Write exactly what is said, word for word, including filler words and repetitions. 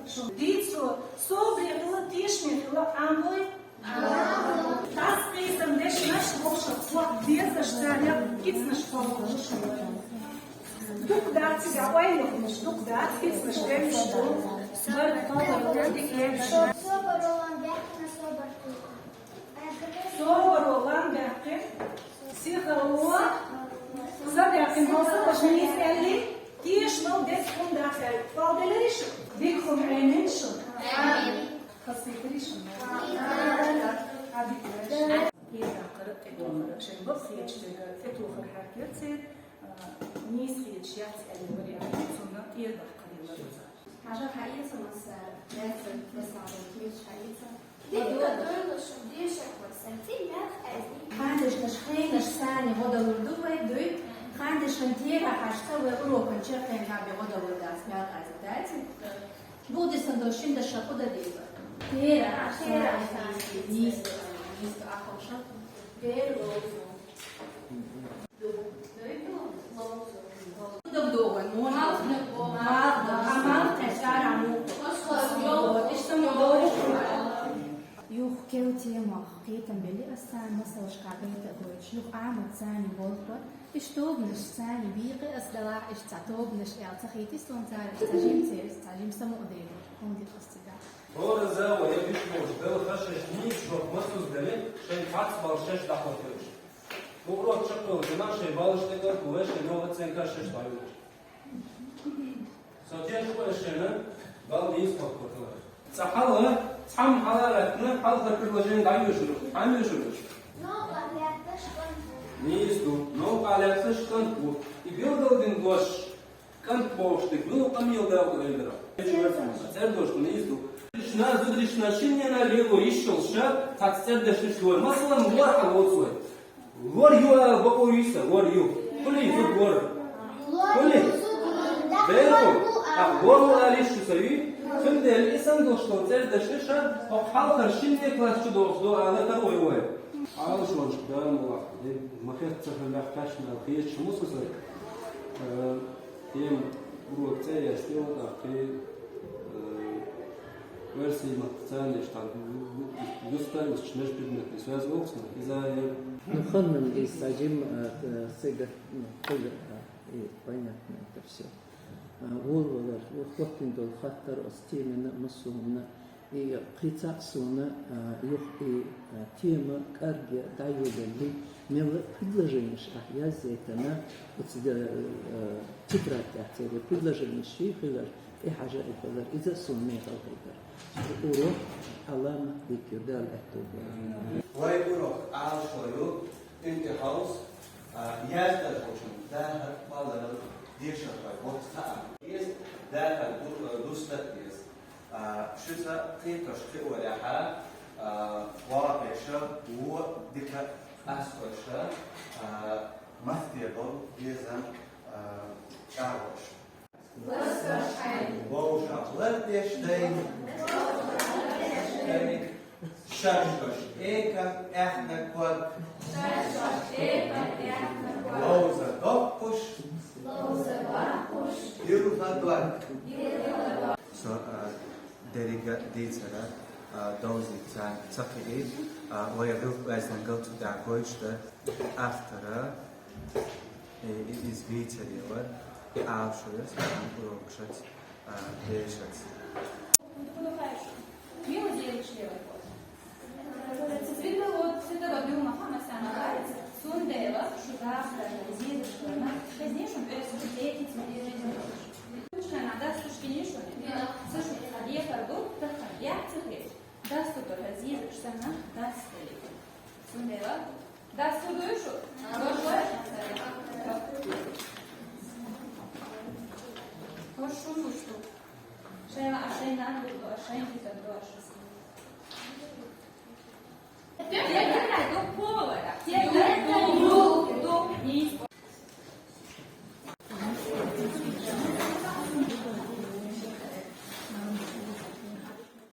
Шу дийцо, собаре хила, тешаме хила, Ӏамале. Дас кхийсам дешнаш вовшах кхоъ дезаш царна кицнаш кхоъ. Дукха дац цига ойла йохнаш, дукха дац кицнаш дешнаш ду. Бар кхоъ дика. Собар ола бехкна собар. Собар ола бехкна. Сиха ола. Са бехкна, хьо са баш нийса аьле, тешам деш хӀама дац аьле. Фал делириш, дика хӀама Ӏемин шу. Амин. Хасбитарий шуна? Хьабитарий. Ира кхара тӀедохара, шайн бакъ хеташ дерга тӀетохар хьаркар цер, а, нийса хеташ яц аьле вариант, цунна тӀера баккхар йолар. Хьажа хьаийца массара, яц, масала, хеташ хьаийца. Дика дойла шу, дешархой, сарти мел хьаьзни. Хандешнаш хенаш сани гӀодалур ду вай, дуй? Хандешан тера хьашта вай урокан чакхен хаби гӀодалур дац, мел хьаьзни дац? Будисан до шинда шакуда дива. Тера, тера, нийс, нийс, ахо шак. Тера лозу. Доган, можно. Мал, мал, мал, кашара му. Ишта му. Юх кел тема, кхетам бели асан масалаш кагайта гойч. Юх Ахмад сани болхва. Иш тобнаш сани бийкъи ас далахь, иш ца тобнаш ял ца хийти слон цара, иш ца жим церис, ца жим саму дейна. Хунди ас цига. Бора за ва я биш бош, бел хашеш нийс шох масуз дали, шайн пац бал шеш дахлатыш. Бу урок чакъыл, зима шей балыш текер, кулеш шей нога ценка шеш лаюш. Со теш кулеш шейна, бал нийс похкотыла. Цахала, цам халаратна, халха предложение даюшур, ханюшур. Нога лятыш канту. Нийс ду, нога лятыш канту. И билдалдин гош, канту бошты, ну, камил да, уэйдра. Цердош, нийс ду. Шна, зудришна, шиньяна лего, ищёл ша, так цердош шло. Масалан, лор, а вот свой. Лор ю, а, бако юса, лор ю. Кули, зуд лор. Кули. Бэйру. А, лор, лор, а, лиш шу сави. Кым дел, исан дошто, цердош ша, ок халхар шинья класс чудош до, а, на второй, ой. Алшонш, да, мула. Махет цахалях кашна, хиеч мусуса. Э, Тем урок цӀе яшти вот ахи, э, версии махцани штат юстан межпредметный связь волксна. Иза я. Ну, ханнан и сажим, э, э, сега, ну, тоже, э, и понятно это всё. А, вор валар, вор хваттин дол хаттар, ос темена, масумна, И кхы цхьаъ сона, а, юха и, а, тема кӀарга дӀайолалли, мел предложенеш ахь язъяйтана, оцу, а, тетрадь тӀехь церан предложенеш ший хилар, тӀехьажа и хилар, иза сона мехала хилар. Урок Ӏаламат дикка ю, Дала аьттув бойла. Вай урок Ӏалашо ю, тӀинтӀе хьовс, а, яздеш волчун дахар, баларал дешар вай, вот цхьаъ. Еза дахар ду-, дустар еза. А, шуьца кхетош кхиорехьа, а, вагӀеша, во дика къастоша, а, маттебал безам, а, чӀагӀош. Вовшах лардеш дайн. Шаршош экам аьхна ког. Ловза доккхуш. Билха дог. Со, а, деррига дийцара, а, довзийца ца кхиий, а, вай гӀилла ваьзлангал цӀу тӀехь гойтуш дар автора, э, и-, иза бийцаре вар, Ӏалашо яр, сан урокашца, а, дешац. Мила зераш левай кот. Цицвидал вот цитара дюлма хама сама лайц, цундела шу дахарна, зераш лана, хезнешун пес шу дети цвидежи зераш. Кучкана дас шу шкинешуне, са шу хадия карду, тахан яхцихе, дас тутара зераш сана, дас тели. Цундела, дас шу дуйшу?